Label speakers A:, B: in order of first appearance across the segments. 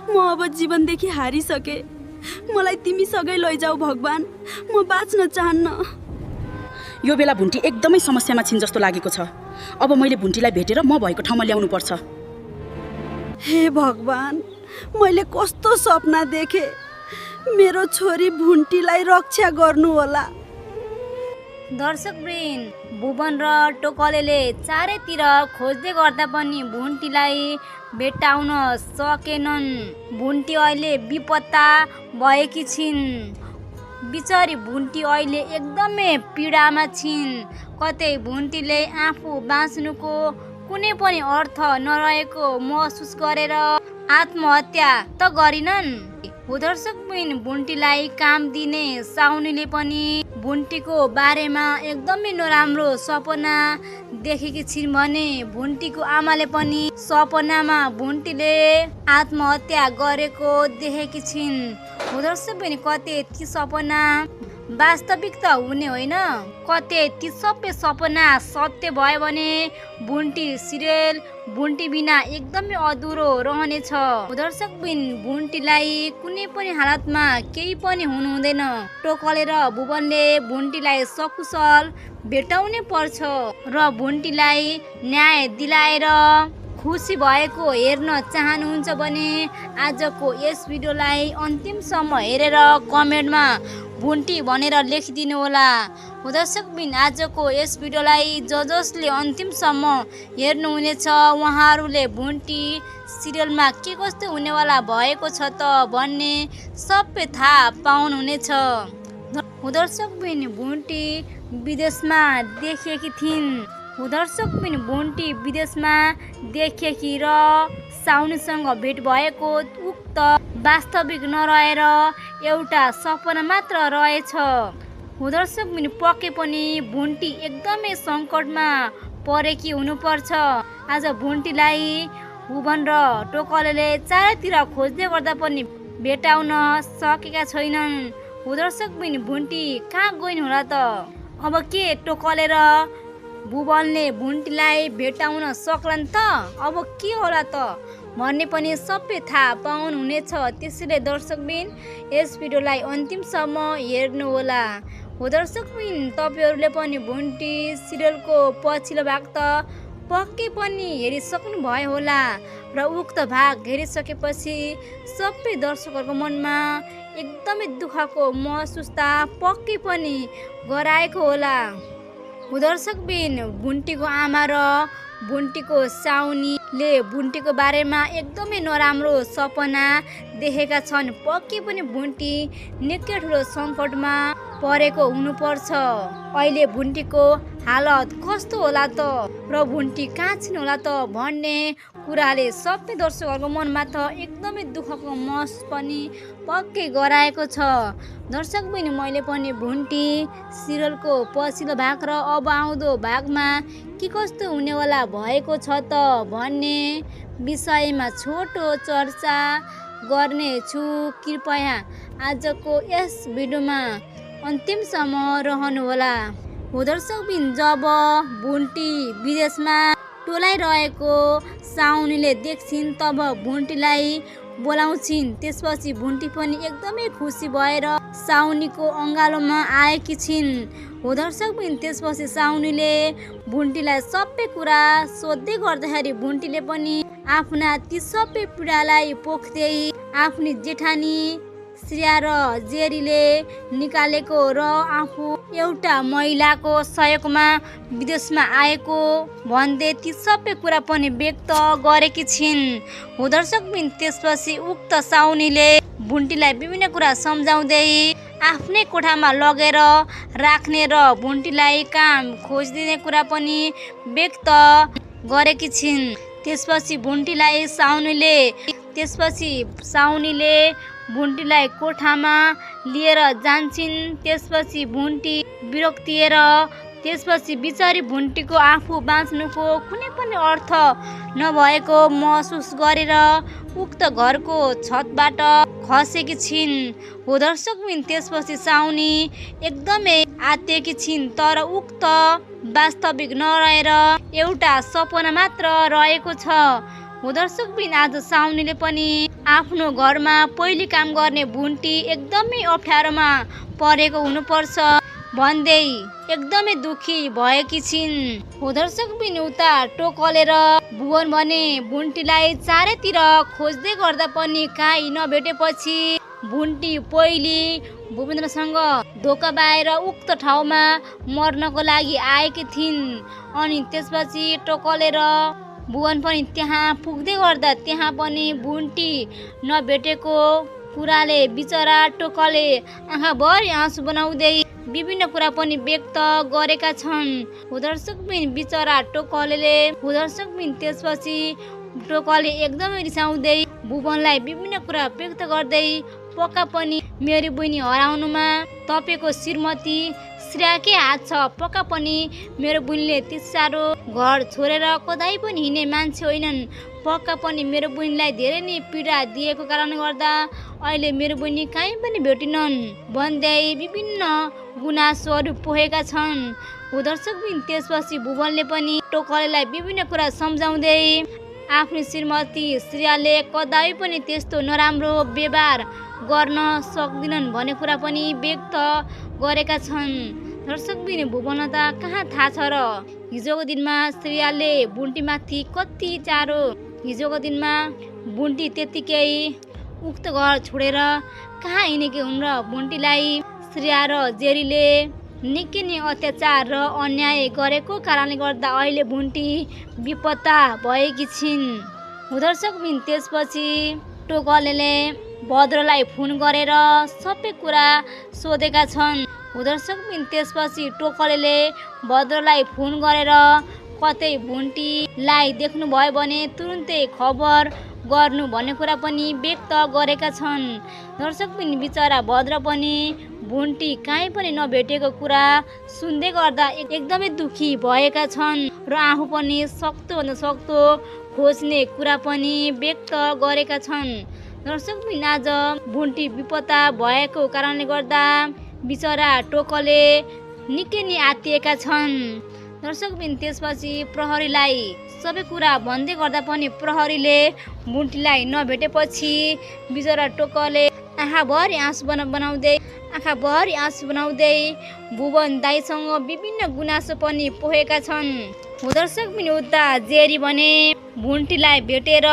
A: म अब जीवनदेखि हारिसके। मलाई तिमी सँगै लैजाऊ भगवान, म बाँच्न चाहन्न।
B: यो बेला भुन्टी एकदमै समस्यामा छिन् जस्तो लागेको छ। अब मैले भुन्टीलाई भेटेर म भएको ठाउँमा ल्याउनु पर्छ।
A: हे भगवान, मैले कस्तो सपना देखे। मेरो छोरी भुन्टीलाई रक्षा गर्नु होला।
C: दर्शकवृन्द, भुवन र टोकलेले चारैतिर खोज्दै गर्दा पनि भुन्टीलाई भेट्टाउन सकेनन्। भुन्टी अहिले बेपत्ता भएकी छिन्। बिचारी भुन्टी अहिले एकदमै पीडामा छिन्। कतै भुन्टीले आफू बाँच्नुको कुनै पनि अर्थ नरहेको महसुस गरेर आत्महत्या त गरिनन्। दर्शकबिन, भुन्टीलाई काम दिने साउनीले पनि भुन्टीको बारेमा एकदमै नराम्रो सपना देखेकी छिन् भने भुन्टीको आमाले पनि सपनामा भुन्टीले आत्महत्या गरेको देखेकी छिन्। दर्शकबिन, कतै ती सपना वास्तविक त हुने होइन, कतै ती सबै सपना सत्य भयो भने भुन्टी सिरियल भुन्टी बिना एकदमै अधुरो रहनेछ। दर्शकबिन, भुन्टीलाई कुनै पनि हालतमा केही पनि हुनु हुँदैन। टोकले र भुवनले भुन्टीलाई सकुशल भेटाउनै पर्छ र भुन्टीलाई न्याय दिलाएर खुसी भएको हेर्न चाहनुहुन्छ भने आजको यस भिडियोलाई अन्तिमसम्म हेरेर कमेन्टमा भुन्टी भनेर लेखिदिनु होला। दर्शकबिन, आजको यस भिडियोलाई जसले अन्तिमसम्म हेर्नुहुनेछ उहाँहरूले भुन्टी सिरियलमा के कस्तो हुनेवाला भएको छ त भन्ने सबै थाहा पाउनुहुनेछ। दर्शकबिन, भुन्टी विदेशमा देखिएकी थिइन्। दर्शकबिन, भुन्टी विदेशमा देखिएकी र साउनीसँग भेट भएको उक्त वास्तविक नरहेर एउटा सपना मात्र रहेछ। दर्शकबिन, पक्कै पनि भुन्टी एकदमै सङ्कटमा परेकी हुनुपर्छ। आज भुन्टीलाई भुवन र टोकलेले चारैतिर खोज्दै गर्दा पनि भेटाउन सकेका छैनन्। दर्शकबिन, भुन्टी कहाँ गइन् होला त? अब के टोकले र भुवनले भुन्टीलाई भेटाउन सक्लान् त? अब के होला त भन्ने पनि सबै थाहा पाउनुहुनेछ। त्यसैले दर्शकबिन, यस भिडियोलाई अन्तिमसम्म हेर्नुहोला। दर्शकबिन, तपाईँहरूले पनि भुन्टी सिरियलको पछिल्लो भाग त पक्कै पनि हेरिसक्नु भयो होला र उक्त भाग हेरिसकेपछि सबै दर्शकहरूको मनमा एकदमै दुःखको महसुस त पक्कै पनि गराएको होला। दर्शकबिन, भुन्टीको आमा र भुन्टीको साउनीले भुन्टीको बारेमा एकदमै नराम्रो सपना देखेका छन्। पक्कै पनि भुन्टी निकै ठुलो सङ्कटमा परेको हुनुपर्छ। अहिले भुन्टीको हालत कस्तो होला त र भुन्टी कहाँ छिन् होला त भन्ने कुराले सबै दर्शकहरूको मनमा त एकदमै दुःखको महसुस पनि पक्कै गराएको छ। दर्शकबिन, मैले पनि भुन्टी सिरियलको पछिल्लो भाग र अब आउँदो भागमा के कस्तो हुनेवाला भएको छ त भन्ने विषयमा छोटो चर्चा गर्नेछु। कृपया आजको यस भिडियोमा अन्तिमसम्म रहनुहोला। दर्शकबिन, जब भुन्टी विदेशमा टोलाइरहेको साउनीले देख्छिन् तब भुन्टीलाई बोलाउँछिन्। त्यसपछि भुन्टी पनि एकदमै खुसी भएर साउनीको अँगालोमा आएकी छिन्। दर्शकबिन, त्यसपछि साउनीले भुन्टीलाई सबै कुरा सोध्दै गर्दाखेरि भुन्टीले पनि आफ्ना ती सबै पीडालाई पोख्दै आफ्नी जेठानी श्रेया र जेरीले निकालेको र आफू एउटा महिलाको सहयोगमा विदेशमा आएको भन्दै ती सबै कुरा पनि व्यक्त गरेकी छिन्। दर्शकबिन, त्यसपछि उक्त साउनीले भुन्टीलाई विभिन्न कुरा सम्झाउँदै आफ्नै कोठामा लगेर राख्ने र भुन्टीलाई काम खोजिदिने कुरा पनि व्यक्त गरेकी छिन्। त्यसपछि साउनीले भुन्टीलाई कोठामा लिएर जान्छन्। त्यसपछि भुन्टी विरक्तिएर त्यसपछि बिचारी भुन्टीको आफू बाँच्नुको कुनै पनि अर्थ नभएको महसुस गरेर उक्त घरको छतबाट खसेकी छिन्। दर्शकबिन, त्यसपछि साउनी एकदमै आत्तिएकी छिन् तर उक्त वास्तविक नरहेर एउटा सपना मात्र रहेको छ। हो दर्शकबिन आज साउनीले पनि आफ्नो घरमा पहिले काम गर्ने भुन्टी एकदमै अप्ठ्यारोमा परेको हुनुपर्छ भन्दै एकदमै दुखी भएकी छिन्। हो दर्शकबिन उता टोकलेर भुवन भने भुन्टीलाई चारैतिर खोज्दै गर्दा पनि कहीँ नभेटेपछि भुन्टी पहिले भूपेन्द्रसँग धोका बाएर उक्त ठाउँमा मर्नको लागि आएकी थिइन्। अनि त्यसपछि टोकलेर भुवन पनि त्यहाँ पुग्दै गर्दा त्यहाँ पनि भुन्टी नभेटेको कुराले बिचरा टोकले आँखाभरि आँसु बनाउँदै विभिन्न कुरा पनि व्यक्त गरेका छन्। हो दर्शकबिन बिचरा टोकले त्यसपछि टोकले एकदमै रिसाउँदै भुवनलाई विभिन्न कुरा व्यक्त गर्दै पक्का पनि मेरो बहिनी हराउनुमा तपाईँको श्रीमती श्रेयाकै हात छ। पक्का पनि मेरो बहिनीले त्यति साह्रो घर छोडेर कतै पनि हिँड्ने मान्छे होइनन्। पक्का पनि मेरो बहिनीलाई धेरै नै पीडा दिएको कारणले गर्दा अहिले मेरो बहिनी कहीँ पनि भेटिनन् भन्दै विभिन्न गुनासोहरू पोखेका छन्। हो दर्शकबिन त्यसपछि भुवनले पनि टोकलेलाई विभिन्न कुरा सम्झाउँदै आफ्नो श्रीमती श्रेयाले कदापि पनि त्यस्तो नराम्रो व्यवहार गर्न सक्दिनन् भन्ने कुरा पनि व्यक्त गरेका छन्। दर्शकबिन भुवन त कहाँ थाहा छ र हिजोको दिनमा श्रेयाले भुन्टीमाथि कति चारो हिजोको दिनमा भुन्टी त्यतिकै उक्त घर छोडेर कहाँ हिँडेकी हुन् र भुन्टीलाई श्रेया र जेरीले निकै नै अत्याचार र अन्याय गरेको कारणले गर्दा अहिले भुन्टी विपत्ता भएकी छिन्। हो दर्शकबिन त्यसपछि टोकलेले भद्रलाई फोन गरेर सबै कुरा सोधेका छन्। हो दर्शकबिन त्यसपछि टोकलेले भद्रलाई फोन गरेर कतै भुन्टीलाई देख्नुभयो भने तुरुन्तै खबर गर्नु भन्ने कुरा पनि व्यक्त गरेका छन्। दर्शकबिन बिचरा भद्र पनि भुन्टी कहीँ पनि नभेटेको कुरा सुन्दै गर्दा एकदमै दुखी भएका छन् र आफू पनि सक्दोभन्दा सक्दो खोज्ने कुरा पनि व्यक्त गरेका छन्। दर्शकबिन आज भुन्टी विपत्ता भएको कारणले गर्दा बिचरा टोकले निकै नै आत्तिएका छन्। दर्शकबिन त्यसपछि प्रहरीलाई सबै कुरा भन्दै गर्दा पनि प्रहरीले भुन्टीलाई नभेटेपछि बिचरा टोकले आँखाभरि आँसु बनाउँदै भुवन दाइसँग विभिन्न गुनासो पनि पोखेका छन्। हो दर्शकबिन उता जेरी भने भुन्टीलाई भेटेर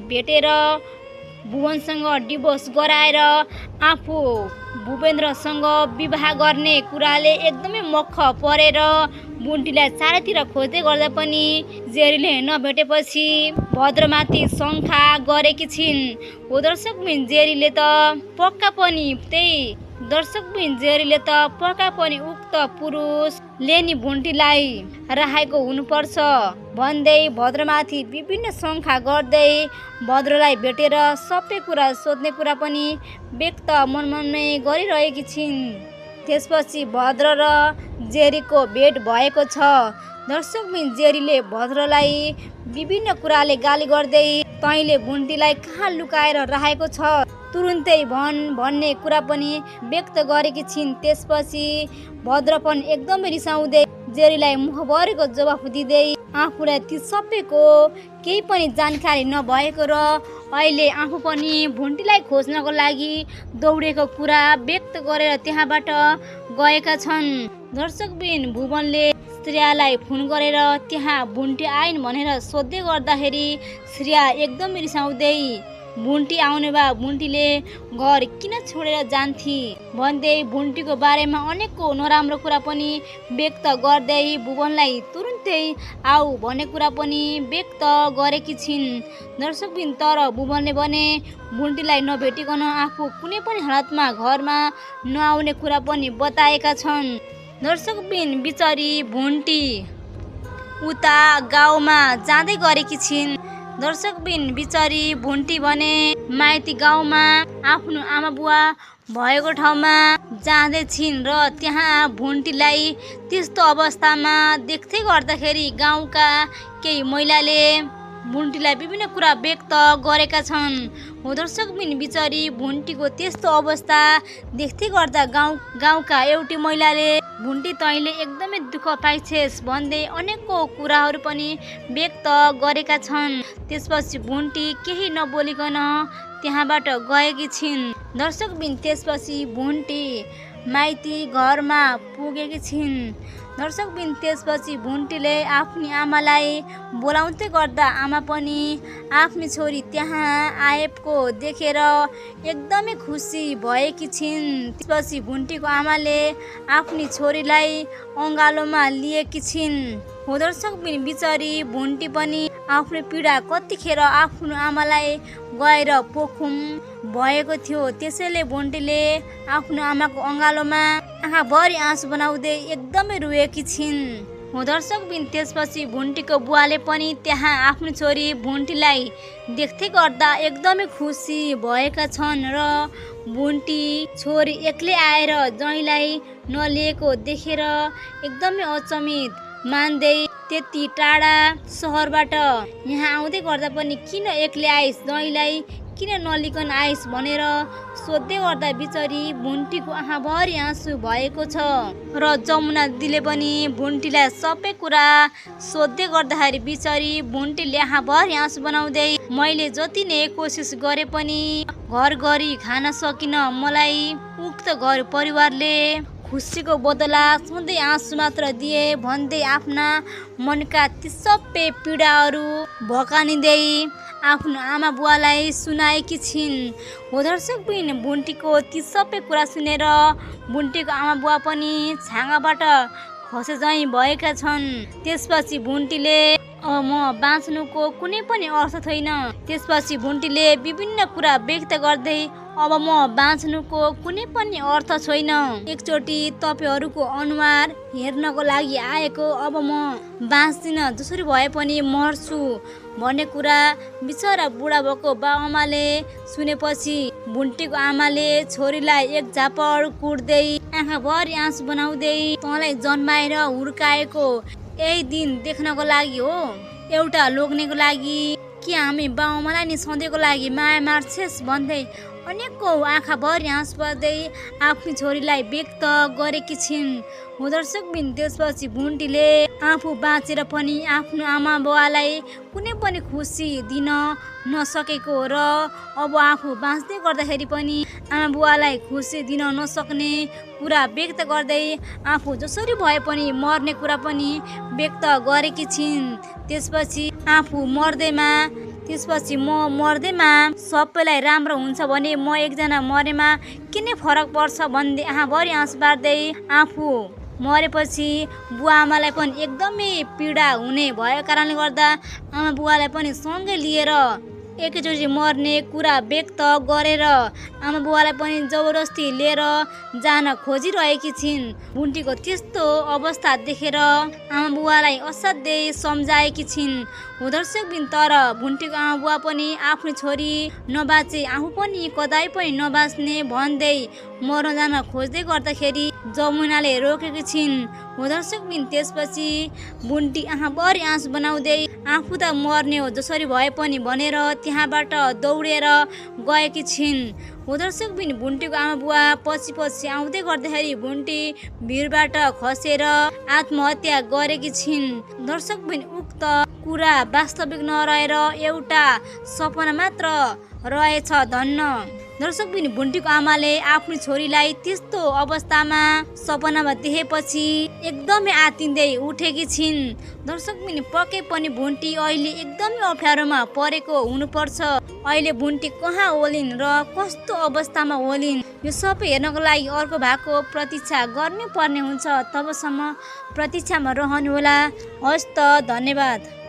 C: भेटेर भुवनसँग डिभोर्स गराएर आफू भूपेन्द्रसँग विवाह गर्ने कुराले एकदमै मख परेर भुन्टीलाई चारैतिर खोज्दै गर्दा पनि जेरीले नभेटेपछि भद्रमाथि शङ्का गरेकी छिन्। हो दर्शकबिन जेरीले त पक्का पनि उक्त पुरुषले नि भुन्टीलाई राखेको हुनुपर्छ भन्दै भद्रमाथि विभिन्न शङ्का गर्दै भद्रलाई भेटेर सबै कुरा सोध्ने कुरा पनि व्यक्त मनमनै गरिरहेकी छिन्। त्यसपछि भद्र र जेरीको भेट भएको छ। दर्शकबिन जेरीले भद्रलाई विभिन्न कुराले गाली गर्दै तैँले भुन्टीलाई कहाँ लुकाएर राखेको छ तुरुन्तै भन्ने कुरा पनि व्यक्त गरेकी छिन्। त्यसपछि भद्र पनि एकदमै रिसाउँदै जेरीलाई मुखभरिको जवाफ दिँदै आफूलाई ती सबैको केही पनि जानकारी नभएको र अहिले आफू पनि भुन्टीलाई खोज्नको लागि दौडेको कुरा व्यक्त गरेर त्यहाँबाट गएका छन्। दर्शकबिन भुवनले श्रेयालाई फोन गरेर त्यहाँ भुन्टी आइन् भनेर सोध्दै गर्दाखेरि श्रेया एकदमै रिसाउँदै भुन्टी आउने भए भुन्टीले घर किन छोडेर जान्थे भन्दै भुन्टीको बारेमा अनेकको नराम्रो कुरा पनि व्यक्त गर्दै भुवनलाई तुरुन्तै आऊ भन्ने कुरा पनि व्यक्त गरेकी छिन्। दर्शकबिन तर भुवनले भने भुन्टीलाई नभेटिकन आफू कुनै पनि हालतमा घरमा नआउने कुरा पनि बताएका छन्। दर्शकबिन बिचरी भुन्टी उता गाउँमा जाँदै गरेकी छिन्। दर्शकबिन बिचरी भुन्टी भने माइती गाउँमा आफ्नो आमा बुवा भएको ठाउँमा जाँदैछिन् र त्यहाँ भुन्टीलाई त्यस्तो अवस्थामा देख्दै गर्दाखेरि गाउँका केही महिलाले भुन्टीलाई विभिन्न कुरा व्यक्त गरेका छन्। हो दर्शकबिन बिचरी भुन्टीको त्यस्तो अवस्था देख्दै गर्दा गाउँका एउटी महिलाले भुन्टी तैँले एकदमै दुःख पाइछेस् भन्दै अनेकौँ कुराहरू पनि व्यक्त गरेका छन्। त्यसपछि भुन्टी केही नबोलिकन त्यहाँबाट गएकी छिन्। दर्शकबिन त्यसपछि भुन्टी माइती घरमा पुगेकी छिन्। दर्शकबिन त्यसपछि भुन्टीले आफ्नी आमालाई बोलाउँदै गर्दा आमा पनि आफ्नी छोरी त्यहाँ आएको देखेर एकदमै खुसी भएकी छिन्। त्यसपछि भुन्टीको आमाले आफ्नी छोरीलाई अँगालोमा लिएकी छिन्। हो दर्शकबिन बिचरी भुन्टी पनि आफ्नो पीडा कतिखेर आफ्नो आमालाई गएर पोखौँ भएको थियो। त्यसैले भुन्टीले आफ्नो आमाको अँगालोमा आँखाभरि आँसु बनाउँदै एकदमै रोएकी छिन्। हो दर्शकबिन त्यसपछि भुन्टीको बुवाले पनि त्यहाँ आफ्नो छोरी भुन्टीलाई देख्दै गर्दा एकदमै खुसी भएका छन् र भुन्टी छोरी एक्लै आएर ज्वाइँलाई नलिएको देखेर एकदमै अचम्मित मान्दै त्यति टाढा सहरबाट यहाँ आउँदै गर्दा पनि किन एक्लै आइस, ज्वाइँलाई किन नलिकन आइस भनेर सोध्दै गर्दा बिचरी भुन्टीको आँखाभरि आँसु भएको छ र जमुना दिदीले पनि भुन्टीलाई सबै कुरा सोध्दै गर्दाखेरि बिचरी भुन्टीले आँखाभरि आँसु बनाउँदै मैले जति नै कोसिस गरे पनि घर गरी खान सकिन, मलाई उक्त घर परिवारले खुसीको बदला सधैँ आँसु मात्र दिए भन्दै आफ्ना मनका ती सबै पीडाहरू भकानिँदै आफ्नो आमा बुवालाई सुनाएकी छिन्। हो दर्शकबिन भुन्टीको ती सबै कुरा सुनेर भुन्टीको आमा बुवा पनि छाँगाबाट खसे झैँ भएका छन्। त्यसपछि भुन्टीले म बाँच्नुको कुनै पनि अर्थ छैन। त्यसपछि भुन्टीले विभिन्न कुरा व्यक्त गर्दै अब म बाँच्नुको कुनै पनि अर्थ छैन। एकचोटि तपाईँहरूको अनुहार हेर्नको लागि आएको, अब म बाँच्दिनँ, जसरी भए पनि मर्छु भन्ने कुरा बिचरा बुढा भएको बाबुआमाले सुनेपछि भुन्टीको आमाले छोरीलाई एक झापड कुट्दै आँखाभरि आँसु बनाउँदै तँलाई जन्माएर हुर्काएको यही दिन देख्नको लागि हो, एउटा लोग्नेको लागि कि हामी बाबुआमालाई नि सधैँको लागि माया मार्छेस् भन्दै अनेकौँ आँखाभरि आँसु पर्दै आफ्नो छोरीलाई व्यक्त गरेकी छिन्। हो दर्शकबिन त्यसपछि भुन्टीले आफू बाँचेर पनि आफ्नो आमा बुवालाई कुनै पनि खुसी दिन नसकेको र अब आफू बाँच्दै गर्दाखेरि पनि आमा बुवालाई खुसी दिन नसक्ने कुरा व्यक्त गर्दै आफू जसरी भए पनि मर्ने कुरा पनि व्यक्त गरेकी छिन्। त्यसपछि म मर्दैमा सबैलाई राम्रो हुन्छ भने म एकजना मरेमा के नै फरक पर्छ भन्दै आँखाभरि आँसु बार्दै आफू मरेपछि बुवा आमालाई पनि एकदमै पीडा हुने भएको कारणले गर्दा आमा बुवालाई पनि सँगै लिएर एकैचोटि मर्ने कुरा व्यक्त गरेर आमा बुवालाई पनि जबरजस्ती लिएर जान खोजिरहेकी छिन्। भुन्टीको त्यस्तो अवस्था देखेर आमा बुवालाई असाध्यै सम्झाएकी छिन्। हो दर्शकबिन तर भुन्टीको आमा बुवा पनि आफ्नो छोरी नबाचे आफू पनि कतै पनि नबाच्ने भन्दै मर्न जान खोज्दै गर्दाखेरि जमुनाले रोकेकी छिन्। हो दर्शकबिन त्यसपछि भुन्टी आँखाभरि आँसु बनाउँदै आफू त मर्ने हो जसरी भए पनि भनेर त्यहाँबाट दौडेर गएकी छिन्। हो दर्शकबिन भुन्टीको आमा बुवा पछि आउँदै गर्दाखेरि भुन्टी भिरबाट खसेर आत्महत्या गरेकी छिन्। दर्शकबिन उक्त कुरा वास्तविक नरहेर एउटा सपना मात्र रहेछ धन्न। दर्शकबिन भुन्टीको आमाले आफ्नो छोरीलाई त्यस्तो अवस्थामा सपनामा देखेपछि एकदमै आत्तिँदै उठेकी छिन्। दर्शकबिन पक्कै पनि भुन्टी अहिले एकदमै अप्ठ्यारोमा परेको हुनुपर्छ। अहिले भुन्टी कहाँ होलिन् र कस्तो अवस्थामा होलिन्, यो सबै हेर्नको लागि अर्को भागको प्रतीक्षा गर्नै पर्ने हुन्छ। तबसम्म प्रतीक्षामा रहनुहोला। हस्त, धन्यवाद।